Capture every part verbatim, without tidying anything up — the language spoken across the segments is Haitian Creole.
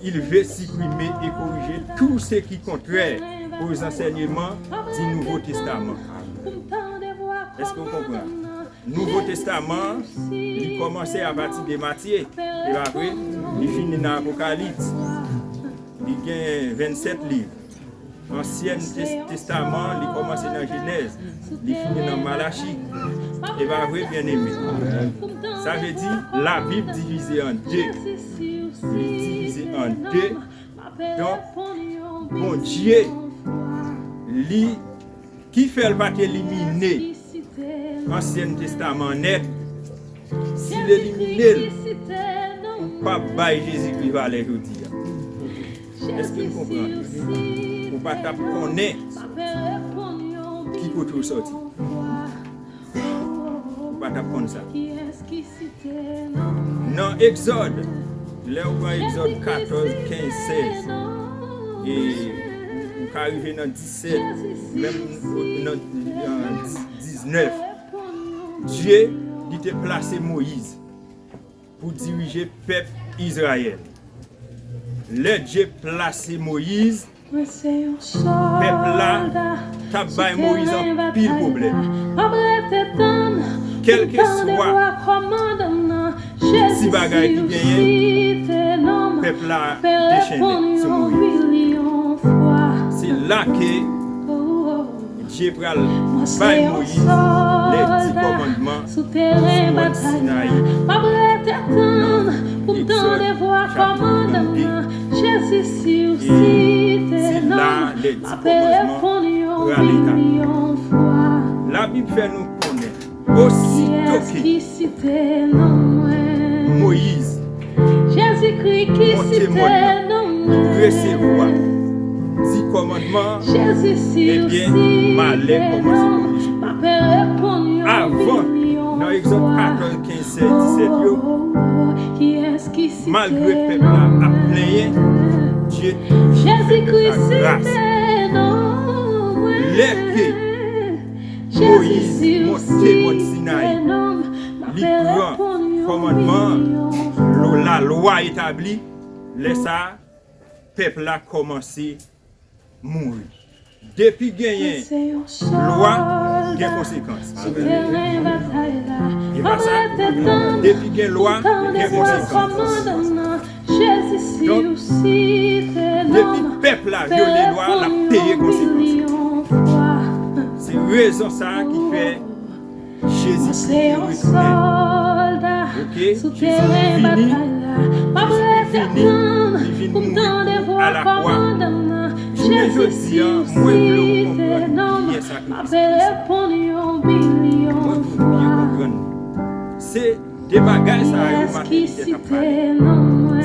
Il veut supprimer et corriger tout ce qui est contraire aux enseignements du Nouveau Testament. Èske w konprann? Nouvo Testaman, li kòmanse apati de Matye, se pa vre? Li fini nan Apokalips. Li gen vennsèt liv. Ansyen Tes- Testaman, li kòmanse nan Jenèz, li fini nan Malachi. E pa vre, byeneme? Sa vle di, Labib divize an de. Li divize an de. Donk, Bondye, li, ki fè l pa t elimine Ansyen Testaman nèt, si l elimine l, ou p ap bay Jezikri valè jodi a. Èske n konprann? Ou pa t ap konnen ki kote w soti. Ou pa t ap konn sa. Nan Egzòd, lè w pran Egzòd katòz, kenz, sèz, e ou ka rive nan disèt, menm nan, nan diznèf, Dye, li te plase Moyiz pou dirije pèp Izrayèl. Lè Dye plase Moyiz, pèp la t ap bay Moyiz anpil pwoblèm. Kèlkeswa ti bagay ki genyen, pèp la dechennen sou Moyiz. Se la ke Dye pral bay Moyiz lè di kòmandman sou mòn Sinayi. Nan Egzòd chapit trannde, e se la lè di kòmandman pral etabli. Labib fè nou konnen, osito ke Moyiz monte mòn nan, li resevwa di kòmandman, ebyen, malè kòmanse tonbe sou li. Avan, nan Egzòd katòz, kenz, sèz, disèt yo, malgre pèp la ap plenyen, Dye toujou fè pèp la gras. Lè ke Moyiz monte mòn Sinayi, li pran kòmandman an, lo- lalwa etabli, lè sa a, pèp la kòmanse mouri. Depi genyen lwa, gen konsekans. E pa sa? Depi gen lwa, gen konsekans. Donk, depi pèp la vyole lwa, l ap peye konsekans. Se rezon sa a ki fè Jezikri te retounen. Oke? Jezikri vini, Jezikri vini, li vin mouri pou alakwa. Jounen jodi a, mwen vle w konprann byen sakrifis Kris la. Mwen vle w byen konprann li. Se de bagay sa yo Maten Litè t ap pale.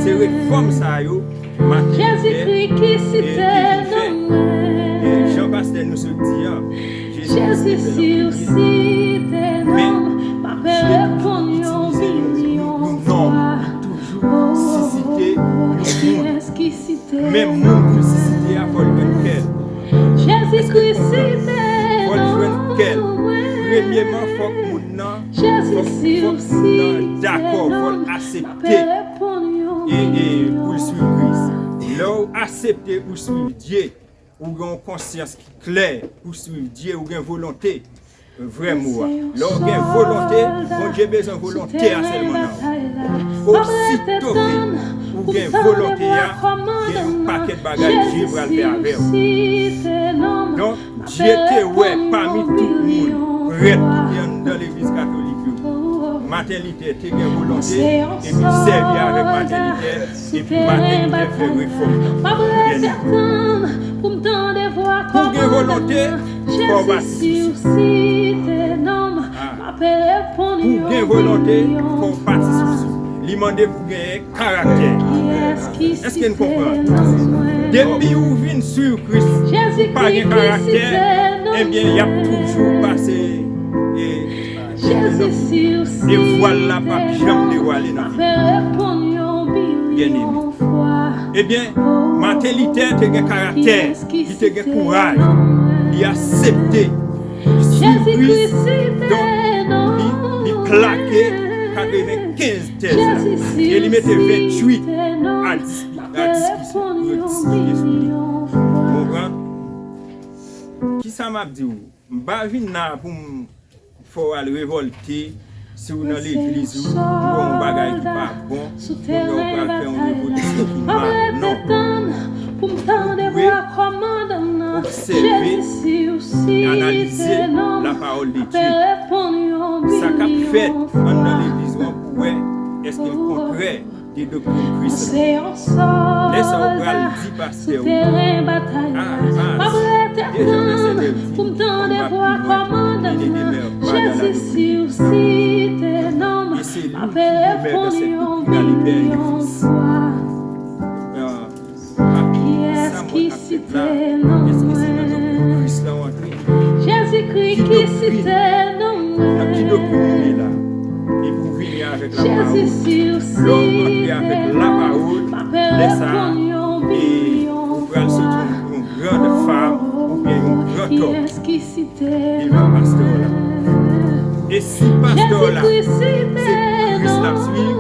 Se refòm sa yo Maten Litè, e, te vin fè. E jan pastè nou sot di a, Jezikri te fè l an premye. Men, Dye toujou itilize yon, yon, yon nonm. Li toujou sisite yon moun. Men moun pou l sisite a, fò l jwenn kè l. Èske w konprann? Fò l jwenn kè l. Premyeman, fòk moun nan, fòk, fòk moun nan dakò, fò l aksepte e, e pou l swiv Kris. Lè w aksepte pou w swiv Dye, ou gen yon konsyans ki klè pou w swiv Dye, ou gen volonte, vrè mo a. Lè w gen volonte, Bondye bezwen volonte a sèlman nan ou. Osito ke ou gen volonte a, gen yon pakèt bagay Dye pral fè avè w. Donk, Dye te wè pami tout moun, prèt ki te anndan legliz katolik yo, Maten Litè te gen volonte, epi l sèvi avèk Maten Litè, epi Maten Litè fè refòm nan. Byeneme, pou w gen volonte, fò w pati sou sou. Ah. Pou w gen volonte, fò w pati sou sou. Li mande pou w genyen karaktè. Èske n konprann? Depi ou vin swiv Kris, ou pa gen karaktè, ebyen, y ap toujou pase, e, e vwal la p ap janm devwale nan vi. Byeneme. Ebyen, Maten Litè te gen karaktè, li te gen kouraj, li aksepte swiv Kris, donk, li, li plake katreven kenz tèz la. E li mete venntuit a dis-, a diskisyon pou yo diskite sou li. Ou konprann? Kisa m ap di w? M pa vin la pou m fè w al revòlte. Si w nan legliz ou, ou wè yon bagay ki pa bon, kounye a w pral fè yon revolisyon ki mal. Non. Ou dwe obsève, analize la parole de Dieu. Sa k ap fèt anndan legliz ou an pou wè èske l kontrè de doktrin Kris la. Lè sa w pral di pastè ou, ah, pas, deja mèsenè di, kòm m ap di mwen, il ne demeure pas dans la doctrine de Christ. Et c'est lui qui demeure dans cette doctrine à l'éternel fils. Ah, papi, sa mwen ap fèt la, èske se nan doktrin Kris la w antre? Ki doktrin? Nan ki doktrin ou ye la? Epi w vini avèk lapawòl. Lè w antre avèk lapawòl, lè sa a, e ou pral soti yon, yon gran fam oubyen yon gran tòm devan pastè w la. E si pastè w la se Kris l ap swiv,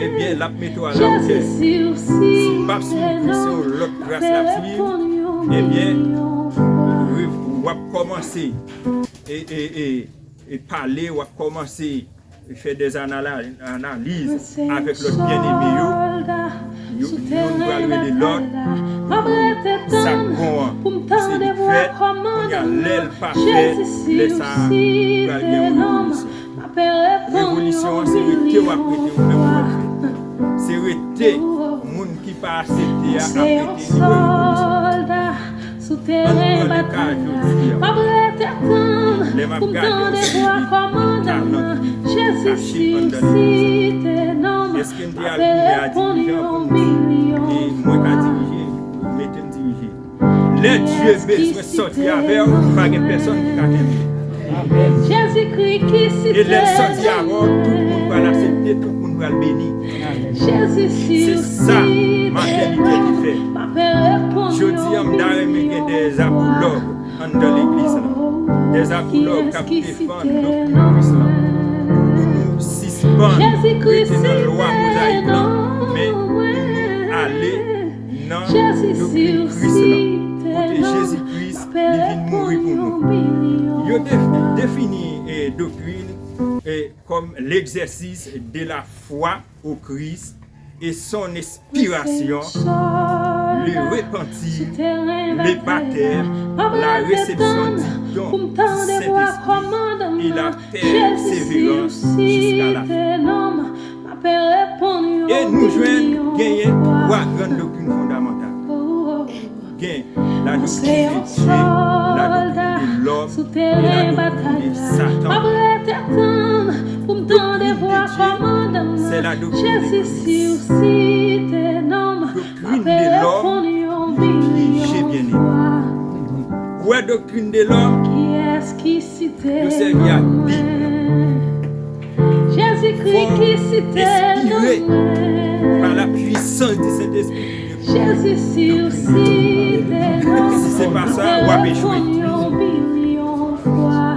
ebyen, l ap mete w a la otè. Si l p ap swiv Kris, se yon lòt kras l ap swiv, ebyen, w ap kòmanse e, e, e, e pale, w ap kòmanse fè dè anala-, analiz avèk lòt byeneme yo. Yo, youn pral rele lòt. Sa k bon an, se li k fèt. Kounye a, lè l pa fèt, lè sa a, pral gen yon revolisyon. Revolisyon an, se rete w ap rete ou menm ou pral fè. Se rete moun ki pa aksepte a ap rete li wè revolisyon. Ann pran le ka jodi a. Lè m ap gade yon seri de talan ki kache anndan legliz la. Èske m te al goumen a dirijan pou m di, e mwen ka dirije, mete m dirije? Lè Dye bezwen sòti avè w, pa gen pèsòn ki ka kenbe w. E lè l sòti avè w, tout moun pral aksepte, tout moun pral beni. Se sa Maten Luther te fè. Jodi a, m ta renmen gen dè apològ anndan legliz la. Dè apològ k ap defann doktrin Kris la. Pou nou sispann rete nan lwa mozayik lan, men pou nou ale nan doktrin Kris la. Kote Jezi Kris, li vin mouri pou nou. Yo de-, defini, eh, doktrin, eh, comme l'exercice de la foi au Christ et son inspiration, le repentir, le baptême, la réception du don du Saint-Esprit et la persévérance jusqu'à la fin. E nou jwenn genyen twa grann doktrin fondamantal. Gen la doktrin de Dye, la doktrin de lòm, e la doktrin de Satan. Doktrin de Dye, se la doktrin de Kris. Doktrin de lòm, li pyeje byeneme. Ou wè doktrin de lòm, yo sèvi ak Bib. Fò w enspire pa la puissance du Saint-Esprit. Si se pa sa, w ap echwe.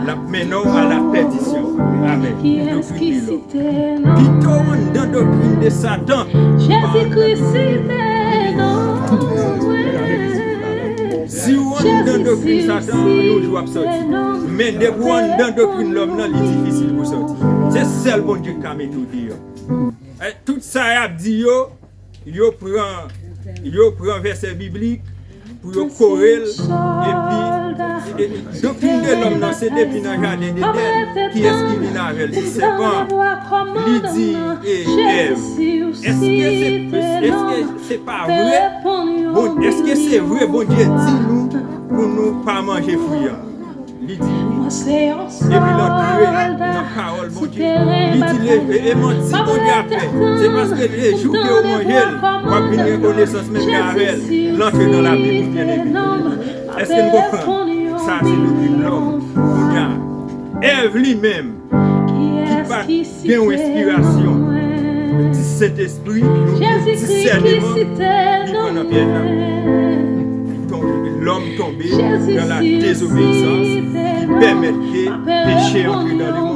L ap mennen w a la pèdisyon. Amèn. Doktrin de lòm. Pito w anndan doktrin de Satan. Si w anndan doktrin Satan, yon jou w ap sòti. Men depi w anndan doktrin lòm nan, li difisil pou sòti. Se sèl Bondye k ka mete w deyò. Eh, tout sa y ap di yo, yo pran, yo pran vèsè biblik pou yo kore l, epi, e, e, doktrin de lòm nan, se depi nan jaden Edenn, kiyès ki vin avè l? Se sèpan an. Li di, e, Èv, èske se, èske se pa vre? Bon, èske se vre Bondye di nou pou nou pa manje fwi an? Li di wi. Epi l antre nan pawòl Bondye. Li di, le, e, e manti Bondye ap fè. Se paske le jou ke w manje l, w ap vin gen konesans menm jan avè l. L antre nan Labib, byeneme. Èske n konprann? Sa se doktrin lòm. Kounye a, Èv li menm, ki pa t gen yon enspirasyon di Sentespri, yon disèneman, li pran nan pyèj la. Li tonbe, lòm tonbe nan la désobéissance, ki pèmèt ke peche antre nan lemonn.